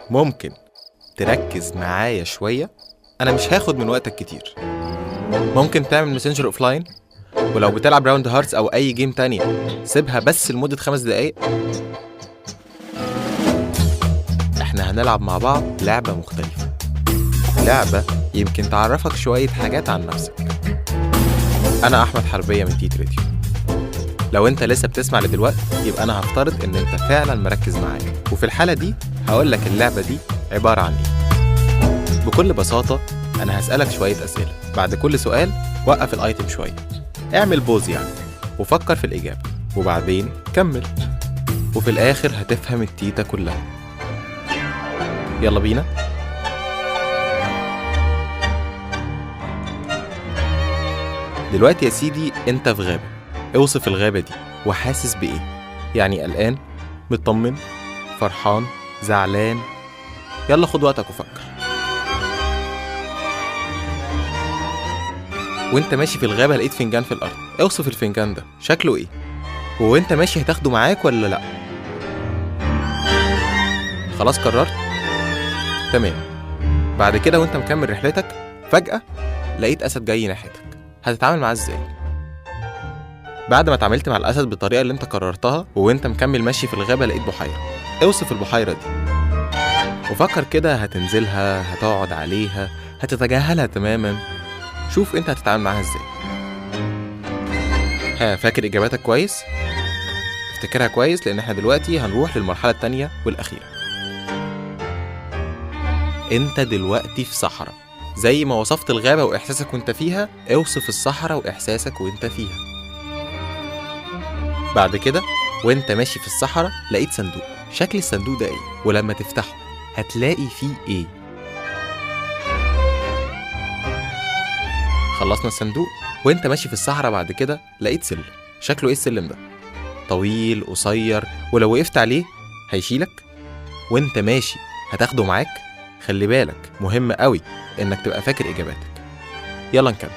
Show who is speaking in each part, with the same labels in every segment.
Speaker 1: ممكن تركز معايا شوية؟ أنا مش هاخد من وقتك كتير. ممكن تعمل Messenger offline، ولو بتلعب Round Hearts أو أي game تانية سيبها بس لمدة 5 دقايق. احنا هنلعب مع بعض لعبة مختلفة، لعبة يمكن تعرفك شوية حاجات عن نفسك. أنا أحمد حربية من تيت راديو. لو أنت لسه بتسمع لدلوقتي يبقى أنا هفترض إن أنت فعلا مركز معايا، وفي الحالة دي هقولك اللعبة دي عبارة عن إيه. بكل بساطة أنا هسألك شوية أسئلة، بعد كل سؤال وقف ال item شوية، اعمل pause يعني، وفكر في الإجابة، وبعدين كمل، وفي الآخر هتفهم التيتة كلها. يلا بينا. دلوقتي يا سيدي انت في غابة، اوصف الغابة دي وحاسس بإيه؟ يعني قلقان، مطمن، فرحان، زعلان؟ يلا خد وقتك وفكر. وانت ماشي في الغابة لقيت فنجان في الأرض، اوصف الفنجان ده شكله ايه؟ وانت ماشي هتاخده معاك ولا لأ؟ خلاص قررت؟ تمام. بعد كده وانت مكمل رحلتك فجأة لقيت أسد جاي ناحيتك، هتتعامل معاه ازاي؟ بعد ما اتعاملت مع الأسد بالطريقة اللي انت قررتها، وانت مكمل ماشي في الغابة لقيت بحيرة، اوصف البحيرة دي وفكر كده، هتنزلها، هتقعد عليها، هتتجاهلها تماما؟ شوف انت هتتعامل معاها ازاي. ها، فاكر اجاباتك كويس؟ افتكرها كويس، لان احنا دلوقتي هنروح للمرحلة التانية والأخيرة. انت دلوقتي في صحراء، زي ما وصفت الغابة وإحساسك وانت فيها، اوصف الصحراء وإحساسك وانت فيها. بعد كده وانت ماشي في الصحراء لقيت صندوق، شكل الصندوق ده ايه؟ ولما تفتحه هتلاقي فيه ايه؟ خلصنا الصندوق. وانت ماشي في الصحراء بعد كده لقيت سلم، شكله ايه السلم ده؟ طويل، قصير، ولو وقفت عليه هيشيلك؟ وانت ماشي هتاخده معاك؟ خلي بالك، مهم قوي انك تبقى فاكر اجاباتك. يلا نكمل.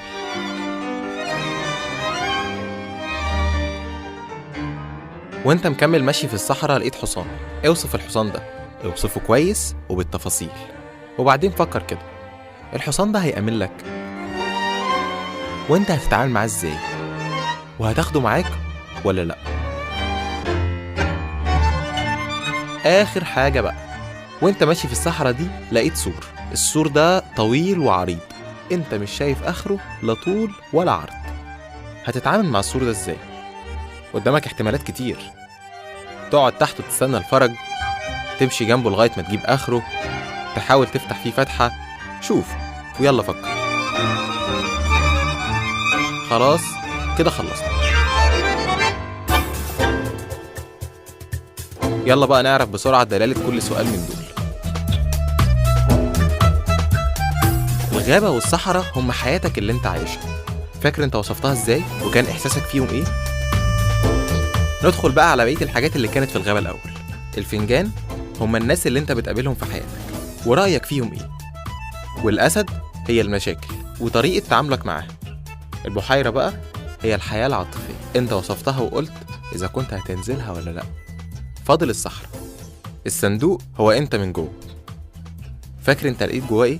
Speaker 1: وانت مكمل ماشي في الصحراء لقيت حصان، اوصف الحصان ده، اوصفه كويس وبالتفاصيل، وبعدين فكر كده، الحصان ده هيأمن لك؟ وانت هتتعامل معاه ازاي؟ وهتاخده معاك ولا لا؟ اخر حاجة بقى، وانت ماشي في الصحراء دي لقيت سور، السور ده طويل وعريض، انت مش شايف اخره لا طول ولا عرض، هتتعامل مع السور ده ازاي؟ قدامك احتمالات كتير، تقعد تحته تستنى الفرج، تمشي جنبه لغاية ما تجيب اخره، تحاول تفتح فيه فتحة، شوف ويلا فكر. خلاص كده خلصنا. يلا بقى نعرف بسرعة دلالة كل سؤال من دول. الغابة والصحراء هم حياتك اللي انت عايشها، فاكر انت وصفتها ازاي وكان احساسك فيهم ايه؟ ندخل بقى على بقية الحاجات اللي كانت في الغابة الأول. الفنجان هم الناس اللي انت بتقابلهم في حياتك ورأيك فيهم ايه، والأسد هي المشاكل وطريقة تعاملك معاها. البحيرة بقى هي الحياة العاطفية، انت وصفتها وقلت إذا كنت هتنزلها ولا لأ. فاضل الصحراء. الصندوق هو انت من جوه، فاكر انت لقيت جواه ايه؟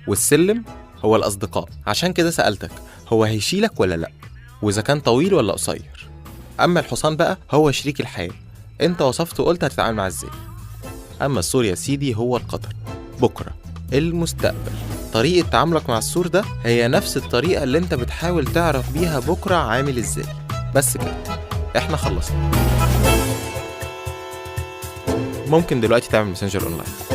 Speaker 1: والسلم هو الأصدقاء، عشان كده سألتك هو هيشيلك ولا لأ، وإذا كان طويل ولا قصير. أما الحصان بقى هو شريك الحياة، انت وصفته وقلت هتتعامل معاه ازاي. أما السور يا سيدي هو القدر، بكرة، المستقبل. طريقة تعاملك مع السور ده هي نفس الطريقة اللي انت بتحاول تعرف بيها بكرة عامل ازاي. بس كده احنا خلصنا. ممكن دلوقتي تعمل Messenger online.